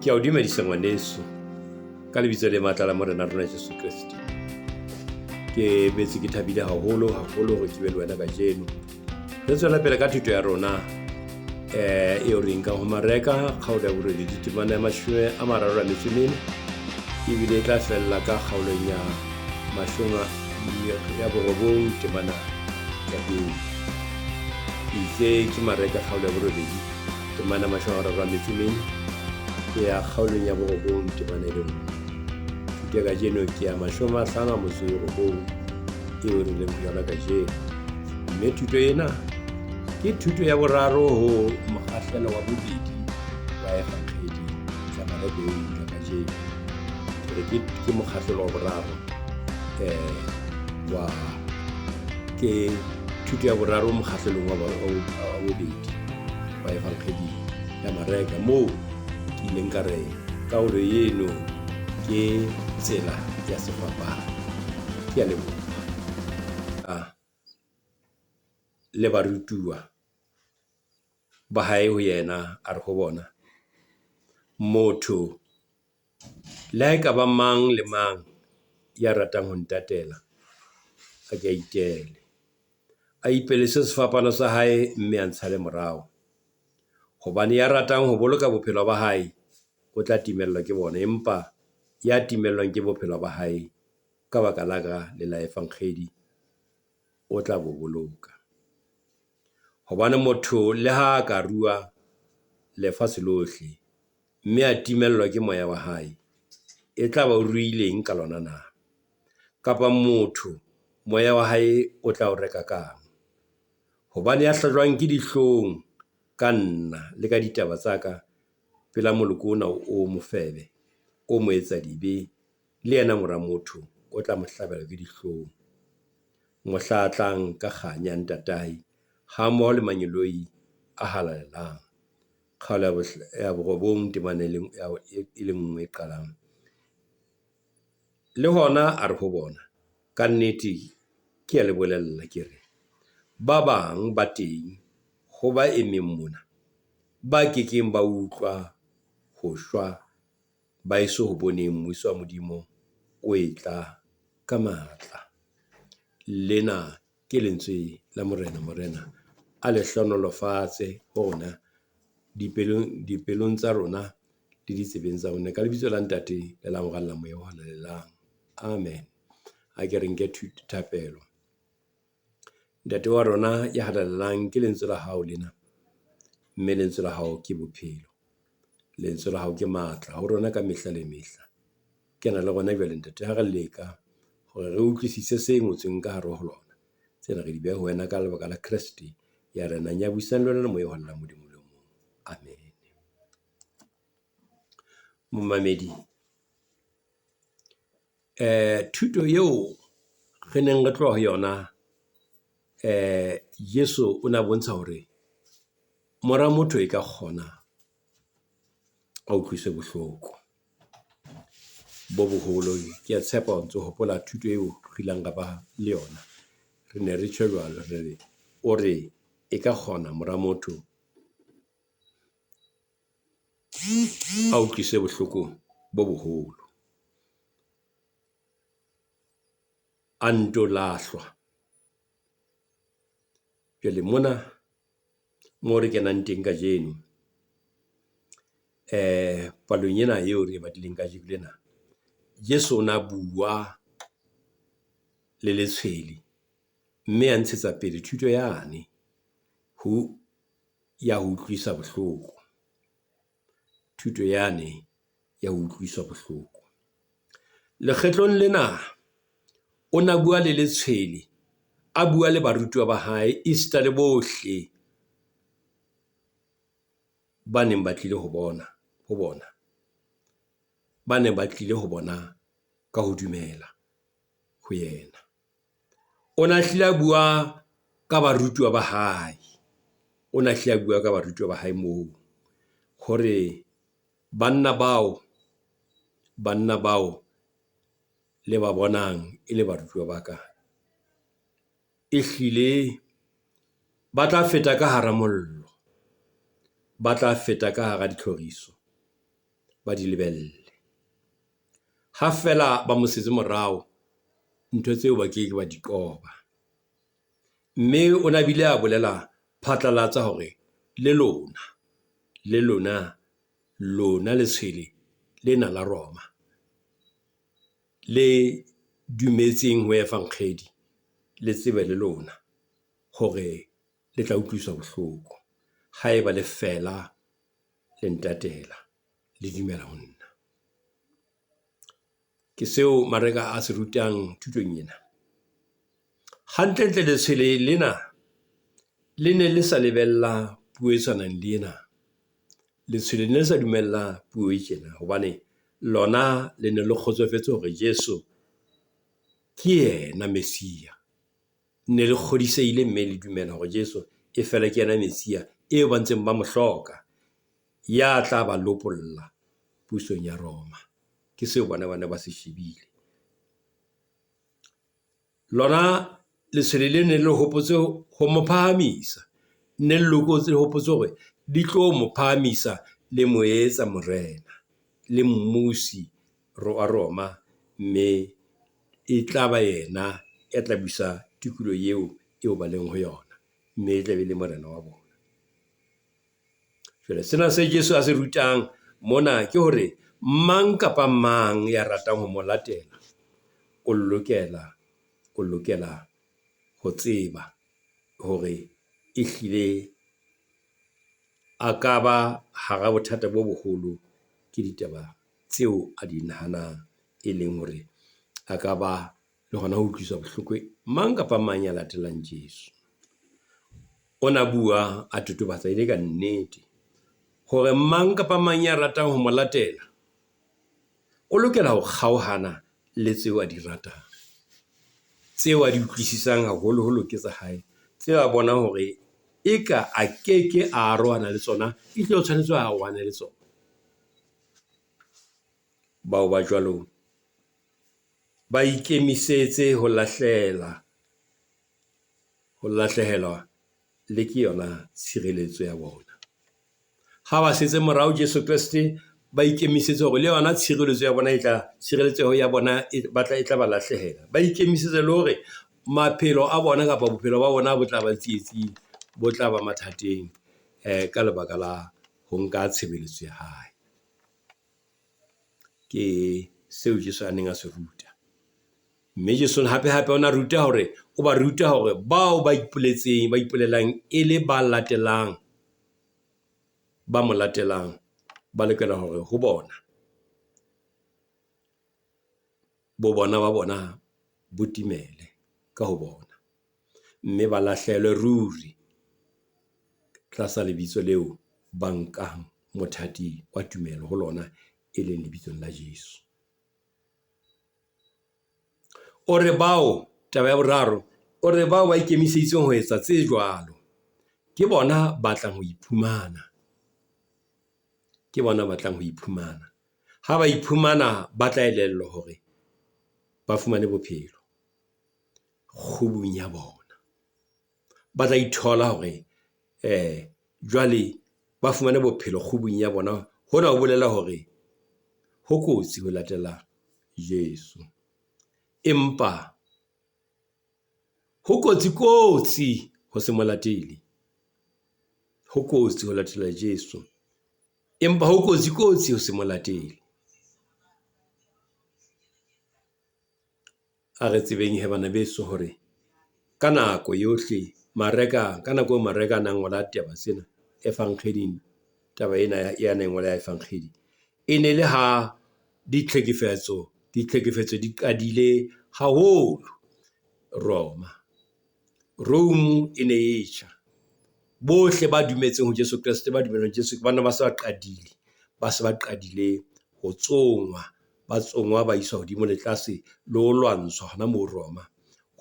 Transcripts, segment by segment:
Ke a o dumedisa ngwaneso ka lebitso le matla la Morena rona Jesu Kreste. Ke betse ke thabile haholo haholo hore ke be le wena kajeno. Re tswela pele ka thuto ya rona eh eo re nkang ho Mareka kgaolo ya borobedi temana ya 34 ebile e tla fella ka kgaolong ya 90 temana ya pele. Itse ke Mareka kgaolo ya borobedi temana 34 ke ya kgaolong ya borobong temana e le nngwe. Thuto ya kajeno ke ya 59 eo re leng ho yona kajeno. Mme thuto ena ke thuto ya boraro ho mokgahlelo wa bobedi wa Evangeli ya Mareko eo utlwa kajeno. Ke re ke mokgahlelo wa boraro wa ke thuto ya boraro mokgahlelong wa bobedi wa Evangeli ya Mareka, moo ke ileng ka re karolo eno ke tsela ya sefapano. Ke a leboha. Le barutuwa ba hae ho yena, a re ho bona, motho le ha e ka ba mang le mang ya ratang ho ntatela, a ke a itele, a ipelese sefapano sa hae mme a ntshale morao. Hobane ya ratang ho boloka bophelo ba hae o tla timellwa ke bona, empa ya timellwang ke bophelo ba hae ka baka la ka le la Evangeli o tla bo boloka. Hobane motho le ha a ka rua lefatshe lohle mme a timellwa ke moya wa hae, e tla ba o ruileng ka lona na? Kapa motho moya wa hae o tla o reka kang? Hobane ya hlajwang ke dihlong ka nna le ka ditaba tsa ka pela moloko ona o mofebe, o moetsadibe, le yena mora motho o tla mo hlabelwa ke dihlong mohla a tlang ka kganya ntatae hammoho le mangeloi a halalelang. Kgaolo ya borobong temana e le nngwe e qalang. Le hona a re ho bona, kannete ke a le bolella ke re, ba bang ba teng ho ba emeng mona, ba kekeng ba utlwa ho shwa ba eso ho boneng mmuso wa Modimo o etla ka matla. Lena ke lentswe la Morena. Morena a le hlohonolofatse ho rona dipelong tsa rona le ditsebeng tsa rona. Ka lebitso la Ntate le la Mora le la Moya o Halalelang. Amen. A ke re nke thapelo. Ntate wa rona ya halalelang, ke lentswe la hao lena, mme lentswe la hao ke bophelo. Lentswe la hao ke matla ho rona ka mehla le mehla. Ke na le rona jwale ntate, ha re leka hore re utlwisise se ngotsweng ka hare ho lona. Tsena re di beha ho wena ka lebaka la Kreste ya renang, ya busang le wena le Moya o Halalelang Modimo le mong. Amen. Momamedi, thuto eo re neng re tloha ho yona, Jesu o ne a bontsha hore mora motho e ka kgona a utlwiswe bohloko bo boholo. Ke a tshepa o ntso hopola thuto eo re ileng ra ba le yona. Re ne re tjho jwalo, re re o re e ka kgona mora motho a utlwiswe bohloko bo boholo, a nto lahlwa. Jwale mona moo re kenang teng kajeno, palong ena eo re e badileng kajeno lena, Jesu o na bua le letshwele mme a ntshetsa pele thuto yane ho ya ho utlwisa bohloko. Thuto yane ya ho utlwiswa bohloko. Lekgetlong lena o na bua le letshwele, a bua le barutuwa ba hae esita le bohle ba neng ba tlile ho bona, ho bona. Ba neng ba tlile ho bona ka ho dumela ho yena. O na hlile a bua ka barutuwa ba hae. O na hlile a bua ka barutuwa ba hae moo hore banna bao le ba bonang e le barutuwa ba ka, ehlile ba tla feta ka hara mollo, ba tla feta ka hara ditlhoriso, ba di lebelle. Ha feela ba mo setse morao, ntho tseo ba ke ke ba di qoba. Mme o na bile a bolela phatlalatsa hore le lona, le lona, lona letshwele lena la Roma le dumetseng ho efankgedi, le tsebe le lona hore le tla utlwiswa bohloko. Haeba le fela le ntatela, le dumela ho nna. Ke seo Mareka a se rutang thutong ena. Hantlentle letshwele lena le ne le sa lebella puo e tshwanang le ena. Letshwele le ne le sa dumella puo e tjena hobane lona le ne le kgotsofetse hore Jesu ke yena Mesia. Ne le kgodisehile mme le dumela hore Jesu e fela ke yena Mesia eo ba ntseng ba mo hloka, ya tla ba lopolla pusong ya Roma. Ke seo bona ba ne ba se shebile. Lona letshwele le ne le hopotse ho mo phahamisa, ne le lokotse le hopotse hore di tlo mo phahamisa le mo etsa morena le mmusi wa Roma, mme e tla ba yena ya tla busa tikoloho eo, eo ba leng ho yona. Mme e tla be le morena wa bona. Jwale sena se Jesu a se rutang mona ke hore mang kapa mang ya ratang ho mo latela, o lokela ho tseba hore ehlile a ka ba hara bothata bo boholo ke ditaba tseo a di nahanang. E leng hore a ka ba le hona ho utlwiswa bohloko mang kapa mang ya latelang Jesu. O na bua a totobatsa e le ka nnete hore mang kapa mang ya ratang ho mo latela, o lokela ho kgaohana le tseo a di ratang. Tseo a di utlwisisang haholoholo ke tsa hae, tseo a bonang hore eka a keke a arohana le tsona, ehlile o tshwanetse a arohane le tsona. Bao ba jwalo ba ikemisetse ho lahlela, ho lahlehelwa le ke yona tshireletso ya bona. Ha ba setse morao Jesu Kreste, ba ikemisetse hore le yona tshireletso ya bona e tla, tshireletseho ya bona e batla e tla ba lahlehela. Ba ikemisetse le hore maphelo a bona kapa bophelo ba bona bo tla ba tsietsing, bo tla ba mathateng ka lebaka la ho nka tshebeletso ya hae. Ke seo Jesu a neng a se ruta. Mme Jesu hape hape o na ruta hore o ba ruta hore bao ba ipoletseng ba ipolelang e le ba latelang ba mo latelang ba lokela hore ho bona bo bona ba bona bo timele ka ho bona, mme ba lahlehelwe ruri tlasa lebitso leo ba nkang mothati wa tumelo ho lona, e leng lebitsong la Jesu. O re bao, taba ya boraro, o re bao ba ikemiseditseng ho etsa tse jwalo, ke bona ba tlang ho iphumana. Ke bona ba tlang ho iphumana. Ha ba iphumana, ba tla elellwa hore ba fumane bophelo kgubung ya bona. Ba tla ithola hore jwale ba fumane bophelo kgubung ya bona. Hona ho bolela hore ho kotsi ho latela Jesu. Empa ho kotsi kotsi ho se mo latele. Ho kotsi ho latela Jesu, empa ho kotsi kotsi ho se mo latele. A re tsebeng he bana beso hore ka nako yohle Mareka, ka nako eo Mareka a na ngola taba tsena efankgeding, taba ena ya na e ngola ya efankgedi. E ne le ha ditlhekefetso, ditlhekefetso di qadile haholo Roma. Rome e ne e tjha. Bohle ba dumetseng ho Jesu Kreste, ba dumelang Jesu ba ne ba se ba qadile, ba se ba qadile ho tsongwa, ba tsongwa, ba iswa hodimo le tlase le ho lwantshwa hona moo Roma.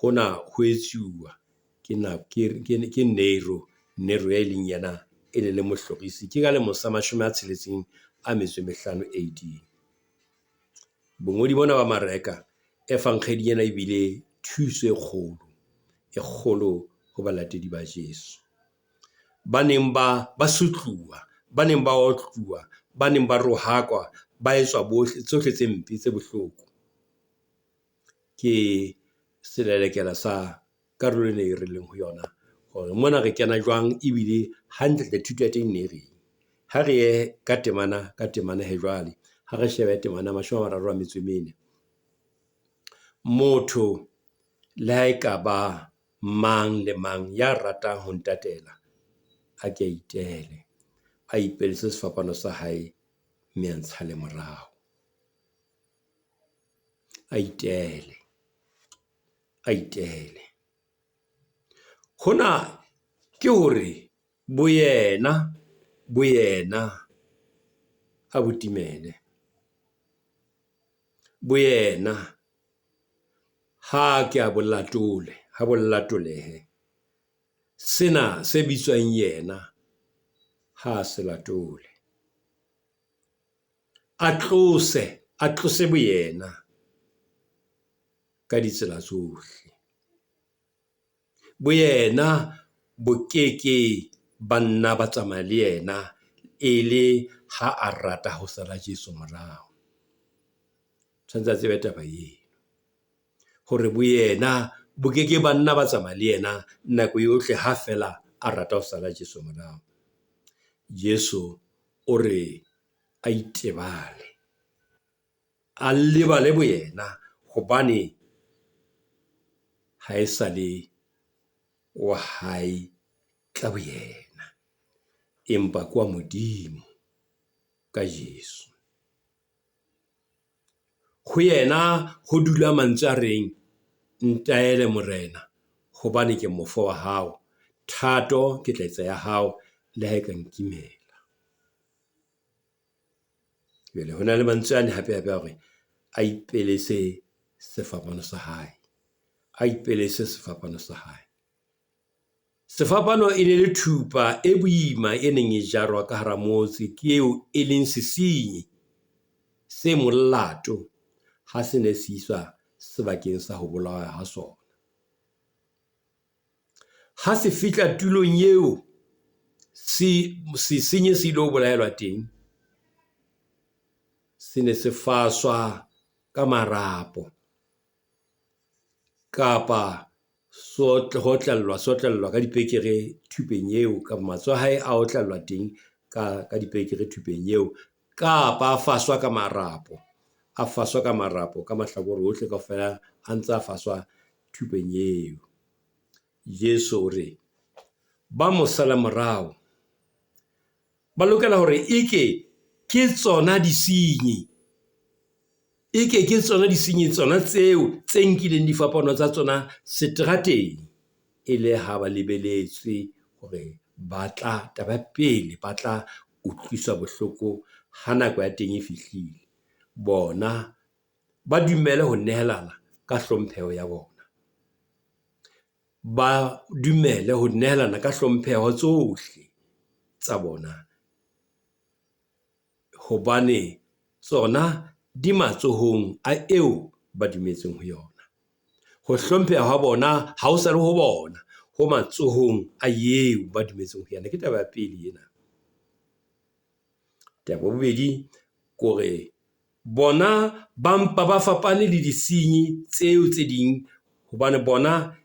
Hona ho etsuwa ke ke Nero, Nero e leng yena e ne le mohlorisi. Ke ka lemo sa 65 AD. Bongodi bona ba Mareka, efankgedi ena ebile thuso e kgolo, e kgolo ho balatedi ba Jesu. Ba neng ba sotluwa, ba neng ba otluwa, ba neng ba rohakwa, ba etswa bohle tsohle tse mpe tse bohloko. Ke selelekela sa karolo ena e re leng ho yona hore mona re kena jwang ebile hantlentle thuto ya teng e ne reng. Ha re ye ka temana ka temana he jwale, ha re shebe temana ya 34. Motho le ha ekaba mang le mang ya ratang ho ntatela, a ke a itele, a ipelese sefapano sa hae, mme a ntshale morao. A itele, a itele. Hona ke hore boyena, boyena a bo timele. Boyena ha ke a bo latole, ha bo latolehe. Sena se bitswang yena ha se latole. A tlose, a tlose boyena ka ditsela tsohle. Boyena bo keke ba nna ba tsamaya le yena e le ha a rata ho sala Jesu morao. Tshwantse a tsebe taba eo, hore boyena bo keke ba nna ba tsamaya le yena nako yohle ha feela a rata ho sala Jesu morao. Jesu o re a itebale, a lebale boyena hobane ha e sale wa hae ka boyena, empa ke wa Modimo ka Jesu. Ho yena ho dula mantswe a reng, ntaele morena hobane ke mofo wa hao, thato ke tla etsa ya hao le ha e ka nkimela. Jwale ho na le mantswe ane hape hape a hore a ipelese sefapano sa hae, a ipelese sefapano sa hae. Sefapano e ne le thupa e boima e neng e jarwa ka hara motse ke eo e leng sesenyi se molato ha se ne se iswa sebakeng sa ho bolawa ha sona. Ha se fihla tulong eo sesenyi se ilo bolaelwa teng, se ne se faswa ka marapo kapa sotlellwa ka dipekere thupeng eo, kapa matsoho a hae a otlellwa teng ka dipekere thupeng eo, kapa a faswa ka marapo, a faswa ka marapo ka mahlakore ohle kaofela a ntse a faswa thupeng eo. Jesu o re ba mo sala morao ba lokela hore eke ke tsona disenyi, eke ke tsona disenyi tsona tseo tse nkileng difapano tsa tsona seterateng, e le ha ba lebeletswe hore ba tla, taba ya pele, ba tla utlwiswa bohloko ha nako ya teng e fihlile. Bona ba dumele ho nehelana ka hlompheho ya bona. Ba dumele ho nehelana ka hlompheho tsohle tsa bona hobane tsona di matsohong a eo ba dumetseng ho yona. Ho hlompheha ha bona ha ho sa le ho bona, ho matsohong a eo ba dumetseng ho yena. Ke taba ya pele ena. Taba ya bobedi ke hore bona ba mpa ba fapane le disenyi tseo tse ding hobane bona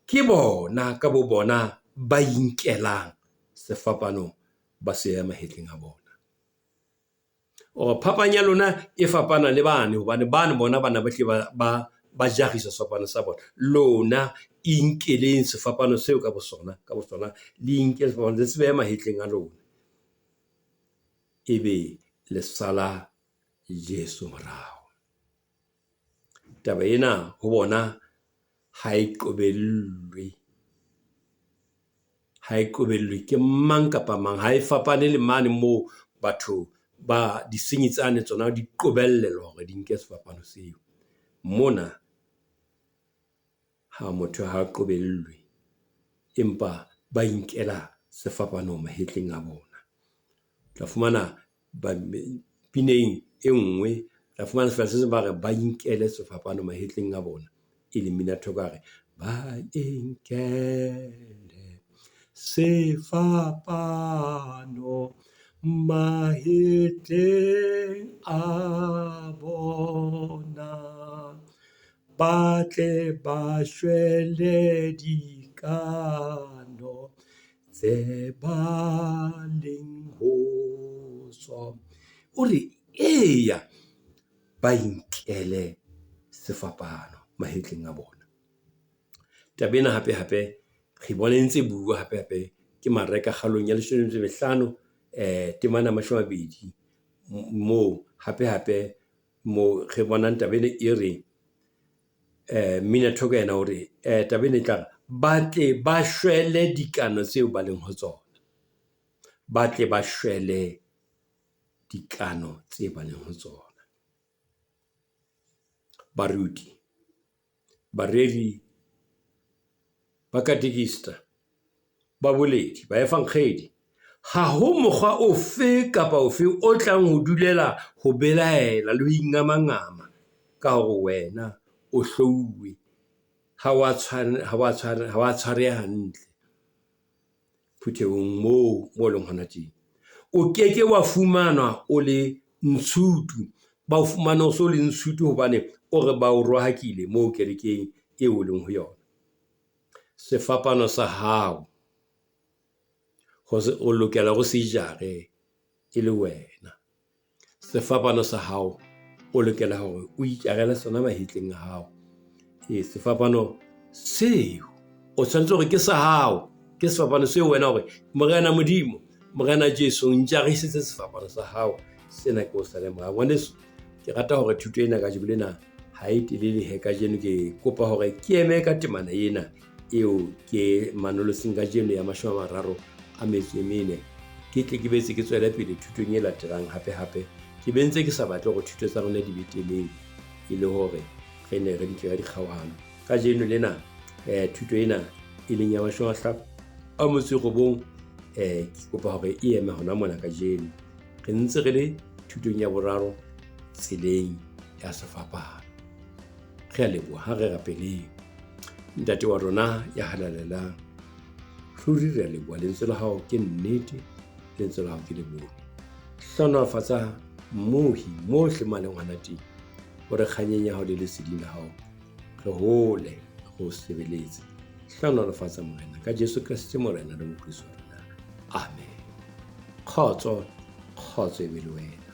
ke bona ka bo bona ba inkelang sefapano, ba se beha mahetleng a bona. Or phapang ya lona e fapana le bane hobane bane bona bana ba hlile ba jariswa sefapano sa bona. Lona inkeleng sefapano seo ka bo sona, ka bo sona, le inke sefapano le se behe mahetleng a lona. Ebe le sala Jesu morao. Taba ena ho bona ha e qobellwe, ha e qobellwe ke mang kapa mang. Ha e fapane le mane moo batho ba disenyi tsane tsona di qobellelwa hore di nke sefapano seo. Mona ha motho ha qobellwe, empa ba inkela sefapano mahetleng a bona. O tla fumana pineng e nngwe, o tla fumana se seng ba re ba inkele sefapano mahetleng a bona. E leng mmina thoko a re, ba inkele sefapano Mahetleng a bona, ba tle ba shwele dikano tse ba leng ho tsona. O re eya, ba inkele sefapano mahetleng a bona. Taba ena hape hape re bona e ntse bua hape hape ke Mareka kgaolong ya leshome le metso e mehlano temana ya 20. Moo hape hape moo re bonang taba ena e re mmina thoko yena o re taba ena e tla re, ba tle ba shwele dikano tseo ba leng ho tsona. Ba tle ba shwele dikano tse ba leng ho tsona. Baruti, bareri, bakatekista, baboledi, baevankgedi, ha ho mokgwa ofe kapa ofe o tlang ho dulela ho belaela le ho ingamangama ka hore wena o hlouwe, ha o a tshwareha hantle phuthehong moo o leng hona teng. O ke ke wa fumanwa o le ntshutu, ba o fumane o so le ntshutu hobane o re ba o rohakile moo kerekeng eo o leng ho yona. Sefapano sa hao o lokela hore o se jare e le wena. Sefapano sa hao o lokela hore o itjarele sona mahetleng a hao. Ee, sefapano seo o tshwanetse hore ke sa hao, ke sefapano seo wena hore Morena Modimo, Morena Jesu ntjarisitse sefapano sa hao sena ke o sale morao. Ngwaneso, ke rata hore thuto ena kajeno lena ha e telele he kajeno ke kopa hore ke eme ka temana ena eo ke manolotseng kajeno ya 34. Ke tle ke betse ke tswele pele thutong e latelang hape hape. Ke be ntse ke sa batle hore thuto tsa rona di be telele e le hore re ne re di tle ka dikgaohano. Kajeno lena thuto ena e leng ya 59, ke kopa hore e eme hona mona kajeno. Re ntse re le thutong ya boraro tseleng ya sefapano. Re a leboha, ha re rapeleng. Ntate wa rona ya halalelang, ruri re a leboha, lentswe la hao ke nnete, lentswe la hao ke lebone. Hlohonolofatsa mmohi mohle mo a leng hona teng, hore kganyeng ya hao le leseding la hao re hole, re o sebeletse. Hlohonolofatsa Morena ka Jesu Kreste Morena le Mopholosi wa rona. Amen. Kgotso, kgotso e be le wena.